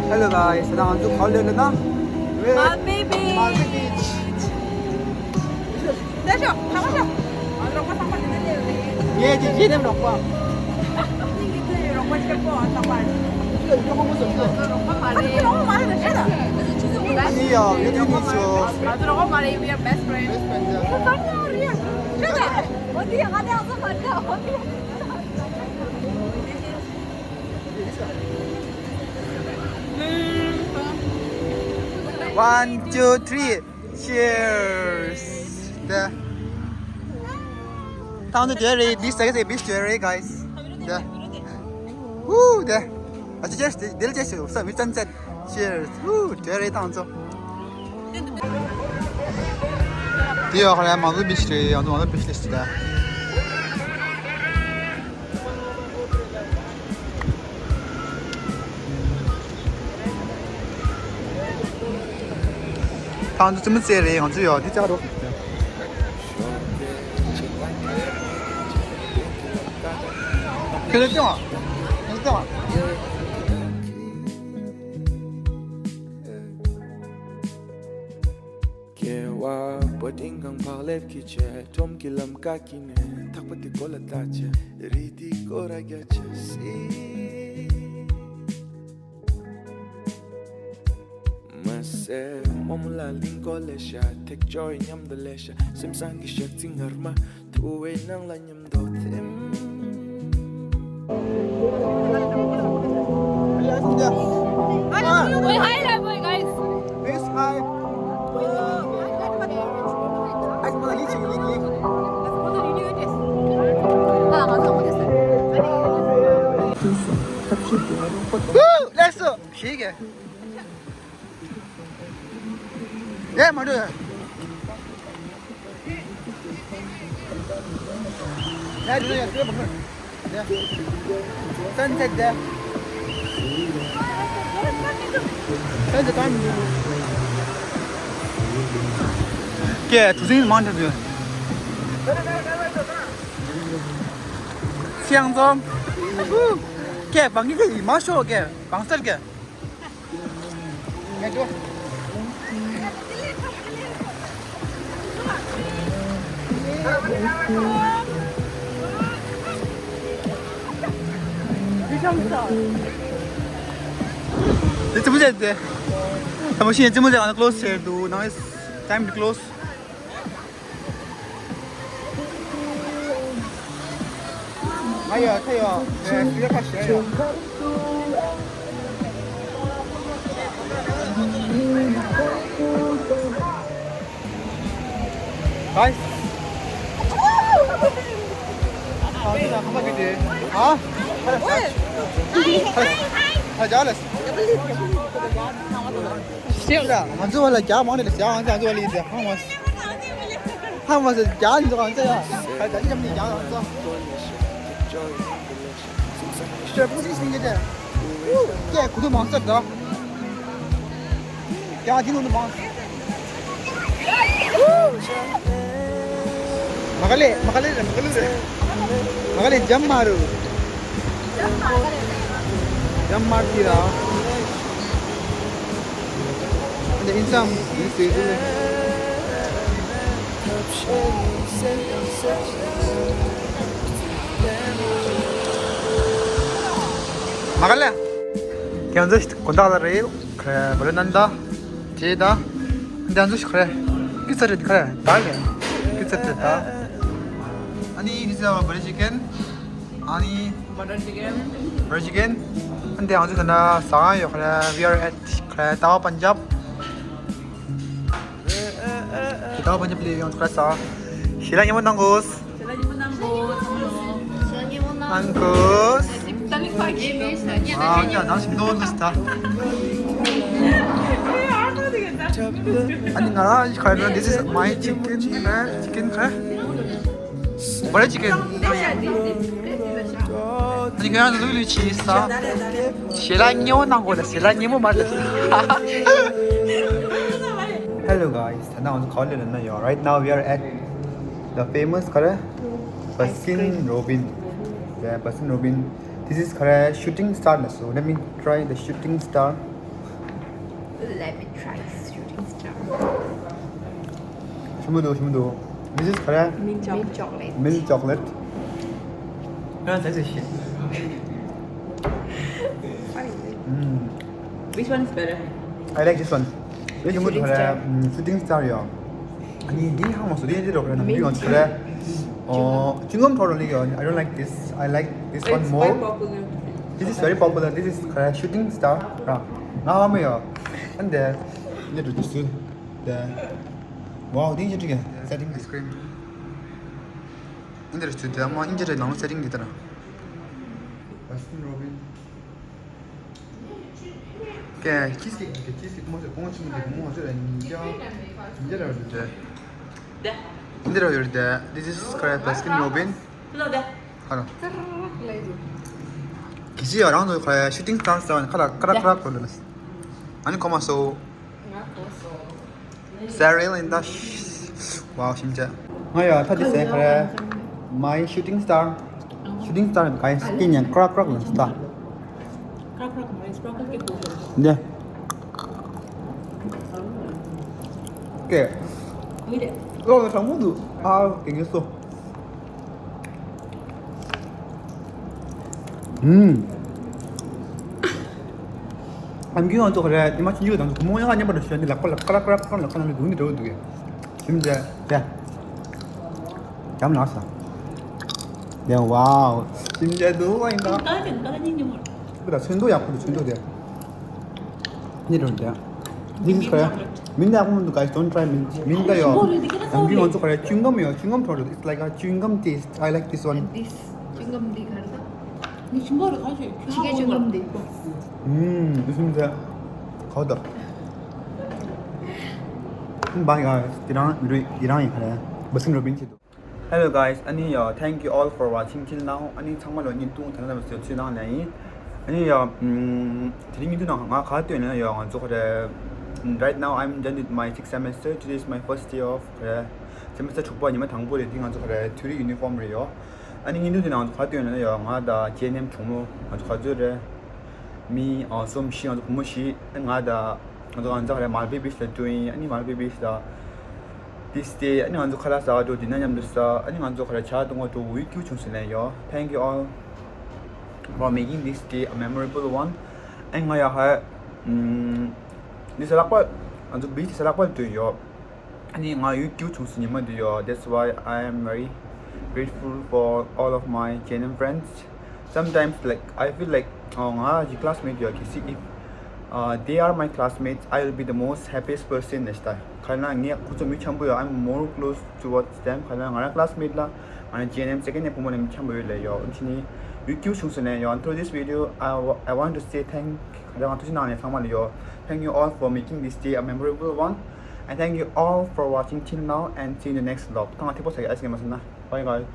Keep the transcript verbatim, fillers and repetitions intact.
Hello guys, ད་ང་ཚོ་ག་པར་སླེབས་ན། Malpe Beach. Malpe Beach. ངས་ཀྱི་རྗེས་ནེམ་རོགས་པ། ཨ་ནི་ཡ་ཡོད་དུས་ནི་ཚོ། We are best friends. One, two, three. Cheers. ད་ང་ཚོ་དེ་རེད། འདི་ཟ་གི་ཟེར། བིཆ་དེ་རེད་guys. ད་ཧུ་ད་ཨ་ཅེ་ཅེས་དེ་དེ་ལ་ཅེས་ཟེར། ས་མི་ཙན་ཙན། Cheers. ཧུ་དེ་རེད་ད་ང་ཚོ། དེ་ཡོད་ཁ་ལ་མང་ཚོ་བིཆ་རེད། ང་ཚོ་མང་ཚོ་བིཆ་རེད་ད། ད་ང་ཚོ་རྩེད་མོ་རྩེ་རེད། ང་ཚོ་ཡོད་འདི་རྩེ་ག་འགྲོ། ཁྱོད་ཚོ་བརྩེ་བ། ཁྱོད་ཚོ་བརྩེ་བ། སྐྱེ་བ་པོ་ཏིང་གང་བག་ལེབ་ཀྱི་ཆེད། ཁྲོམ་གྱི་ལམ་ཀ་གི་ནས་ཐག་པ་དེ་གོ་ལ་ལྟ་ཆེ། རི་དེ་གོ་ར་རྒྱ་ཆེ་སི། མ་སེ་མོ་མོ་ལ་ལིང་གོ་ལེ་ཤ། ཐེག་ཅོ་ཡི་མཉམ་དུ་ལེ་ཤ། སེམས་བཟང་གི་ཞག་ཚི་ངར་མ། ཐུ་བའི་ནང་ལ་མཉམ་དུ་ཐིམ། Wait, hi, hi, boy, guys. Please, hi. Woo! Let's go. ཞིག་གེ། ཡེ་མ་འགྲོ། ཡ་འགྲོ་ཡ་འགྲོ་མ་འགྲོ། ཡ། སན་སེཊ་དེ། སན་སེཊ་ཊའིམ། ཀེ་གྲུ་གཟིངས་མང་དྲགས་ཡོད། ཤང་ཙོང་། ཀེ་བང་གི་ཀེ་ཡི་མ་ཤོ་ཀེ་བང་སར་ཀེ། དེ་ཙི་མོ་ཟེར་ཏེ། ད་མ་ཤེས་ཙི་མོ་ཟེར་ཨ་ན་ཀློ་སི་ཟེར་འདུག་ནང་ཨིས་ཊའིམ་ཊུ་ཀློ་སི། ང་ཡོད་ཁ་ཡོད། ཨེ་སྤྲེལ་ཁ་ཞེ་ཡོད། Guys. ཨ་ཙི་ན་ཁམས་པ་གི་དེ། ཨ། ཧ་ལས། ཧ་ལས། ང་ཚོ་བ་ལ་རྒྱ་མང་ནས་ལ་ཞག་ང་ཚོ་ང་ཚོ་བ་ལ་ཡིན་ཏེ་ཧང་མ། ཧང་མ་ཟེར་རྒྱ་ཡིན་ཚོ་ང་ཚོ་ཡ། ཁ་རྒྱ་ཅི་ཡམ་ནི་རྒྱ་ང་ཚོ། ཤེ་པུ་ཅི་སིང་གེ་ཏེ། ཀྱེ་གུ་དུ་མང་ཚར་ད། ཀྱ་ཅི་ནོ་ནི་མང་། མ་ག་ལེ་མ་ག་ལེ་རེད། མ་ག་ལེ་རེད། མ་ག་ལེ་འཇམ་མ་རུ། འཇམ་མ་ཏི་ར། འདི་ཨིན་སམ་འདི་སེ་དུ་ལེ། མ་ག་ལེ། ཁྱེད་ཚོ་དགོང་དག་ལ་རེད། ཁ་རེ་བ་ལེ་ནན་ད། ཇེ་ད། འདི་ཚོ་ཁ་རེ། པི་ཚ་རེད་ཁ་རེ། ད་ལེ། པི་ཚ་རེད་ད། ཨ་ནི་འདི་ཚོ་བ་ལེ་ཅི་ཀན། ཨ་ནི། བ་ལེ་ཅི་ཀན། བ་ལེ་ཅི་ཀན། ཨ་ནི་ང་ཚོ་ད་ན་ཟ་ཁང་ཡོད་ཁ་རེ། We are at ཁ་རེ་ཏཱ་བ་པན་ཇབ། ཏཱ་བ་པན་ཇབ་ལ་ཡོང་ཁ་རེ་ཟ། ཞེ་ལ་ཉེ་མོ་གནང་གོ། ཞེ་ལ་ཉེ་མོ་གནང་གོ། གནང་གོ། ཏ་ལིང་ཕ་གི་མེ་ས་ཉ་ཨ་ཡ་ནང་ཞིག་འདོན་ལུས་ད། ཨ་ནི་ང་རང་ཁ་རེ། This is my chicken. ཁ་རེ་ཅི་ཀན་ཁ་རེ། བ་ལེ་ཅི་ཀན། ཨ་ནི་ང་རང་ལུས་ལུས་ཆི་ས། ཞེ་ལ་ཉེ་མོ་གནང་གོ་ལ། ཞེ་ལ་ཉེ་མོ་མ་རེད། Hello guys, ད་ནང་ང་ཚོ་ག་པར་སླེབས་ཡོད་ན་ཡོད། Right now we are at the famous ག་རེ། Baskin Robbins. Yeah, Baskin Robbins. This is ག་རེ། Shooting star ལ་སོ། Let me try the shooting star. Let me try this shooting star. ཞིམ་པོ་འདུག་ཞིམ་པོ་འདུག This is correct. Mint chocolate. Milk chocolate. No, that's a shit. What is it? Mm. Which one is better? I like this one. This is good Shooting for star. Mm, shooting star. ཡོད། ཨ་ནི་འདི་ཧ་མ་སོ་འདི་འདི་རོགས་རེད་ན་འདི་ཡོད་ཚོད་རེད། ཨོ་ཅིང་གམ་ཁྲོ་རོ་ལི་ཡོད། I don't like this. I like this one It's more. Quite popular. This is very popular. This is correct. Shooting star. ར། ང་ཧ་མ་ཡོད། ཨན་དེ། འདི་རུ་འདི་སུ། དེ། Wow, འདི་ཡིན་ཅིག་གི་setting ice cream. འདི་རུ་སུ་དེ་མ་ཨིན་ཇི་རེད་ནང་setting འདི་ལྟར། Baskin Robbins. ཀྱེ་cheesecake ཀྱེ་cheesecake མོ་ཚོ་གོང་ཆེན་མོ་དེ་མོ་ཚོ་ལ་ཉིན་ཅག་ཉིན་ཅག་ལ་རུ་དེ། འདི་རུ་ཡོད་དེ། This is correct. Baskin Robbins. Hello. གལ་སྲིད་ཡང་རང་ཚོ་ཁ་shooting star ཟེར་བ་ནི་ཁ་ལ་ཀ་ར་ཀ་ར་ཁོ་ལ་ནི། ཨ་ནི་ཁོ་མ་སོ། Cereal in the wow ཞིམ་ཅེ། ང་ཡ་ཐ་དི་སེ་ཁ་རེ། My shooting star. Shooting star ག་ཡི་སྐྱེ་ཉན་ཀ་ར་ཀ་ར་ལ་ནི་སྟ། Crack crack my sparkle cake. འདི། ཀྱེ། Wait it. ལོ་ལ་གྲང་མོ་འདུག་ཨ་ཀྱེ་ངེ་སོ། ཨམ། ཨམ་གྱི་ང་ཚོ་ཁ་རེ་ཉི་མ་ཆུང་ཆུང་དང་གུ་མོ་ཡང་མཉམ་པར་ཞོན་ནི་ལག་པ་ལ་ཀ་ར་ཀ་ར་ཀ་ར་ལ་ཁ་ནང་ནས་འདུག་ནི་འདྲ་བོ་འདུག་གས། ཞིམ་རྒྱ་རྒྱ། ཡང་ཝའོ། ཞིམ་རྒྱ་འདུག་ཨ་ཡིན་ད། Kala jen kala jen jemor. ཁོ་ད་ཚོན་མདོག་ཡག་པོ་འདུག་ཚོན་མདོག་དེ། ནི་རུང་དེ། This is correct. མིན་ད་ཁོང་འདུག་guys, don't try mint. མིན་ད་ཡོ། ཞིམ་པོ་རེད་འདི་ག་རེ་ཟ་ཡང་གི་ང་ཚོ་ཁ་རེ་chewing gum ཡོ། chewing gum ཐོར། It's like a chewing gum taste. I like this one. This chewing gum འདི་ག་རེ་ཟ། Ni chimbo ro khaje. ཕྱི་རྒྱལ་chewing gum འདི། ཨུམ། འདི་ཞིམ་རྒྱ། ཁོ་ད། Bye guys. དེ་རང་རེད། དེ་རང་ཡིན་ཁ་རེ། Baskin Robbins ཆེད་དུ། Hello guys, ཨ་ནི་ཡ། Thank you all for watching till now. ཨ་ནི་ཚང་མ་ལ་བརྙན་ཐུང་དང་ལ་མ་ཟེར་ཚུལ་ནང་ལ་ཡིན། ཨ་ནི་ཡ། ཨམ། དེ་རིང་བརྙན་ཐུང་ནང་ང་ག་སྟོན་ན་ཡ་ང་ཚོ་ཁ་རེ། Right now I'm done with my sixth semester. Today is my first day of semester. དྲུག་པ་ཉི་མ་དང་པོ་རེད། འདི་ང་ཚོ་ཁ་རེ་ཐུ་རི་uniform རེད་ཡོ། ཨ་ནི་བརྙན་ཐུང་དེ་ནང་ང་ཚོ་ག་སྟོན་ན་ཡ་ང་དང་ཇེ་ནེམ་གྲོགས་མོ་ང་ཚོ་ག་ཚོད་རེད། མི་ཨ་གསུམ་བཞི། ང་ཚོ་བུ་མོ་བཞི། ང་དང་ང་ཚོ་ང་ཚོ་ཁ་རེ་མལ་བེ་བིཆ་ལ་འགྲོ་ཡིན། ཨ་ནི་མལ་བེ་བིཆ་ལ་this day ཨ་ནི་ང་ཚོ་ཁ་ལག་ཟ་བ་འགྲོ། དེ་ན་མཉམ་དུ་ཟ། ཨ་ནི་ང་ཚོ་ཁ་རེ་ཇ་འཐུང་བ་འགྲོ། འུ་ཀྱུ་ཆུང་སུ་ལེན་ཡོ། Thank you all for making this day a memorable one. ཨ་ནི་ང་ཡ་ཧ། ཨམ། འདི་ས་ལག་པ། ང་ཚོ་བིཆ་ས་ལག་པ་འགྲོ་ཡོ། ཨ་ནི་ང་འུ་ཀྱུ་ཆུང་སུ་ཉི་མ་འདི་ཡོ། That's why I am very grateful for all of my J N M friends. Sometimes like I feel like ང་གི་classmate ཡོ། གལ་སྲིད་if uh, they are my classmates, I will be the most happiest person. ནས་ད་ག་ན་ངས་ཁོ་ཚོ་མི་འཆམ་པོ་ཡོ། I'm more close towards them. ག་ན་ང་རང་classmate ལ་ང་རང་J N M second year བུ་མོ་ལ་མི་འཆམ་པོ་ཡོད་ལེ་ཡོ། འོན་ཏེ་ནི་འུ་ཀྱུ་ཆུང་སུ་ནས་ཡོ། And through this video, I, wa- I want to say thank ག་ན་ང་ཐུགས་རྗེ་གནང་ནས་ཚང་མ་ལ་ཡོ། Thank you all for making this day a memorable one. And thank you all for watching till now and see you in the next vlog. ཐང་ཐེ་པོ་ས་གི་ཨ་སི་ངེ་མ་སོང་ན། Bye guys.